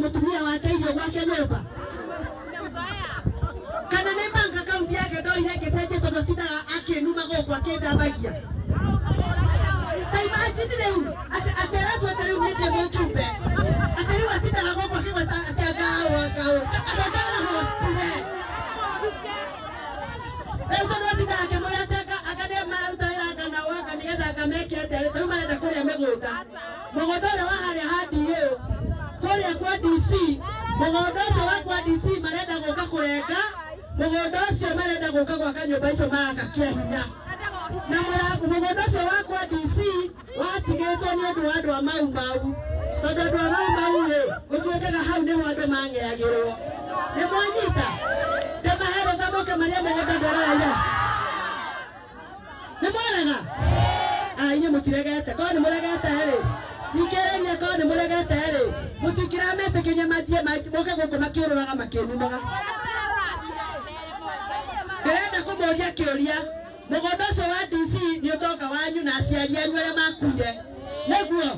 Mũtumia wake irio gwake nyũmba, kana nĩ bank account yake ndoire ngĩcenjia, tondũ atindaga akĩnuma gũkũ akĩndambagia. Ta imagine rĩu atĩ ateretwo atĩ rĩu nĩ ndĩ mũjumbe, atĩ rĩu atindaga gũkũ akĩgweta atĩ angaũ angaũ andũ ndahotire rĩu, tondũ atindaga akĩmwĩra atĩ anga nĩ mararuta wĩra anga nao anga nĩgetha anga meke atĩa. Rĩu marenda kũrĩa mĩgũnda, mũgũnda ũrĩa wa harĩa ha DA kũrĩa kwa DC, mũgũnda ũcio wa kwa DC marenda gũka kũrenga mũgũnda ũcio, marenda gũka gwaka nyũmba icio maraka kĩa hinya na mũgũnda ũcio wa kwa DC watigĩtwo nĩ ũndũ wa andũ a Mau Mau, tondũ andũ a Mau Mau rĩ, gũtuĩkaga hau nĩho andũ mang'eagĩrwo. Nĩ mwanyita? Ndĩmahe rũtha mũke maria mũgũnda ndweroreire. Nĩ mwarega? Ah, inyuĩ mũtiregete. Korwo nĩ mũregete rĩ, thikĩrĩria, korwo nĩ mũregete rĩ, mũtikĩrametĩkĩria manjie moke gũkũ makĩũrũraga makĩnumaga. Ndĩrenda kũmũria kĩũria. Mũgũnda ũcio wa DC nĩ ũtonga wanyu na aciari anyu arĩa makuire, nĩguo?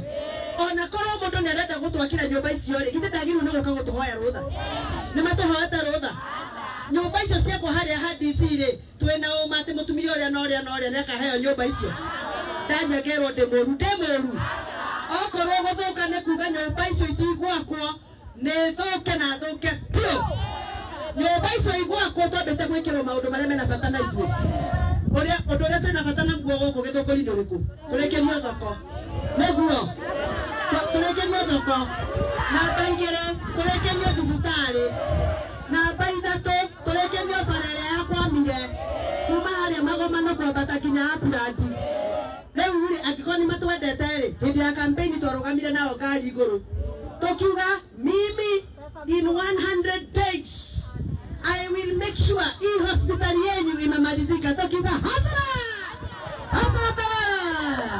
Ona korwo mũndũ nĩ arenda gũtwakĩra nyũmba icio rĩ, githĩ ndagĩrĩirwo nĩ gũka gũtũhoya rũtha? Nĩ matũhoete rũtha? Nyũmba icio ciakwo harĩa ha DC rĩ, twĩna ũma atĩ mũtumia ũrĩa na ũrĩa na ũrĩa nĩ akaheo nyũmba icio? Ndaria ngerwo ndĩ mũru, ndĩ mũru. Okorwo gũthũka nĩ kuga nyũmba icio itigwakwo, nĩ thũke na thũke biũ. Nyũmba icio igwakwo twambĩte gwĩkĩrwo maũndũ marĩa mena bata na ithuĩ. Ũrĩa ũndũ ũrĩa twĩna bata naguo gũkũ Gĩthũngũri nĩ ũrĩkũ? Tũrĩkĩrio thoko, nĩguo? Tũrĩkĩrio thoko. Namba 2, tũrĩkĩrio thibitarĩ. Namba 3, tũrĩkĩrio bara ĩrĩa yakwamire kuma harĩa Magomano kwambata nginya Apurandi. Rĩu rĩ, angĩkorwo nĩ matwendete rĩ, hĩndĩ ya campaign twarũgamire nao ngari igũrũ tũkiuga, "Mimi in 100 days I will make sure hii hospitali yenyu imemalizika." Tukiuga, "Hustler, hustler tawala,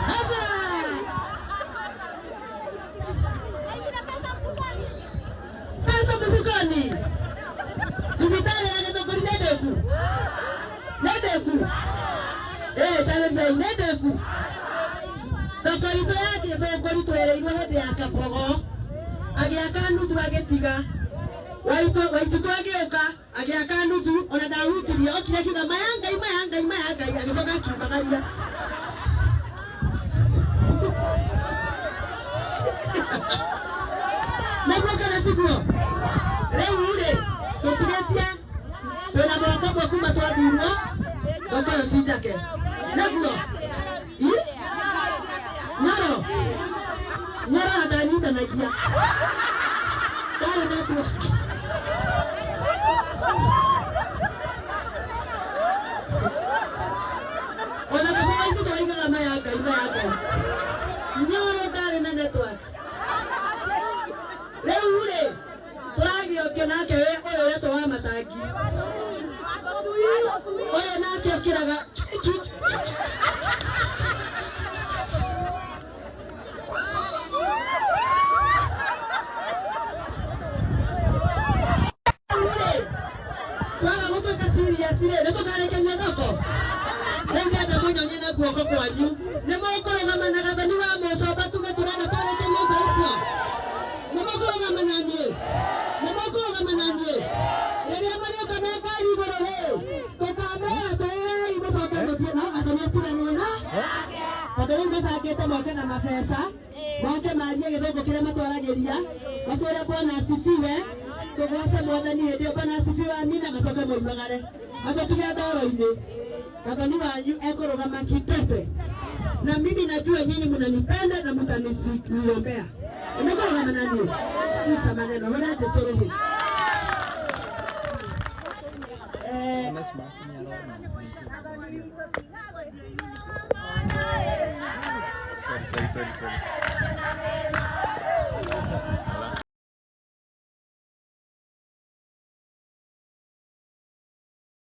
hustler." Pesa mfukoni. Thibitarĩ ya Gĩthũngũri nĩ ndĩku? Nĩ ndĩku? Ĩĩ, tarĩriai, nĩ ndĩku? Thoko itũ ya Gĩthũngũri twerĩirwo hĩndĩ ya Kabogo agĩaka nuthu, agĩtiga Waititũ agĩũka agĩaka nuthu, ona ndahutirie, okire akiuga, "Maya Ngai, maya Ngai, maya Ngai," agĩcoka akiumagaria. Nĩguo kana tiguo? Rĩu rĩ, tũtigĩtie twĩna mwaka ũmwe kuma twathurwo, thoko ĩyo ti njake, nĩguo? Ĩ? Nyoro Nyoro na ndanyitanagia, ndarĩ network. Ona kaba Waititũ waigaga, "Maya Ngai, maya Ngai," Nyoro ndarĩ na network. Rĩu rĩ, tũragĩokio nake we ũyũ ũretwo wa matangi ũyũ, nake okĩraga chu, chu, chu, chu. Rĩu rĩ, twaga gũtuĩka serious rĩ, nĩ tũkarĩkĩrio thoko. Rĩu ndĩrenda mũnyonie na guoko kwanyu nĩ mũkũrũgama na Gathoni wa Mũcomba, tuge tũrenda twarĩkĩrio indo icio. Nĩ mũkũrũgama na niĩ? Nĩ mũkũrũgama na niĩ rĩrĩa marĩũka na ngari igũrũ rĩ, tũkamera twĩrei mũcoke mũthiĩ, no Gathoni atiganwo na tondũ rĩu mabangĩte moke na mabeca, moke marie gĩthũngũ kĩrĩa matwaragĩria, matwĩre, "Bwana asifiwe," tũgwace Mwathani hĩndĩ ĩyo, "Bwana asifiwe, amina," macoke moimagare matũtige ndoro-inĩ. Gathoni wanyu ekũrũgama kidete, na mimi najua nyinyi mnanipenda na mtaniombea. Nĩmũkũrũgama na niĩ kuisa maneno ũrĩa Jesũ rũhĩ. Eh,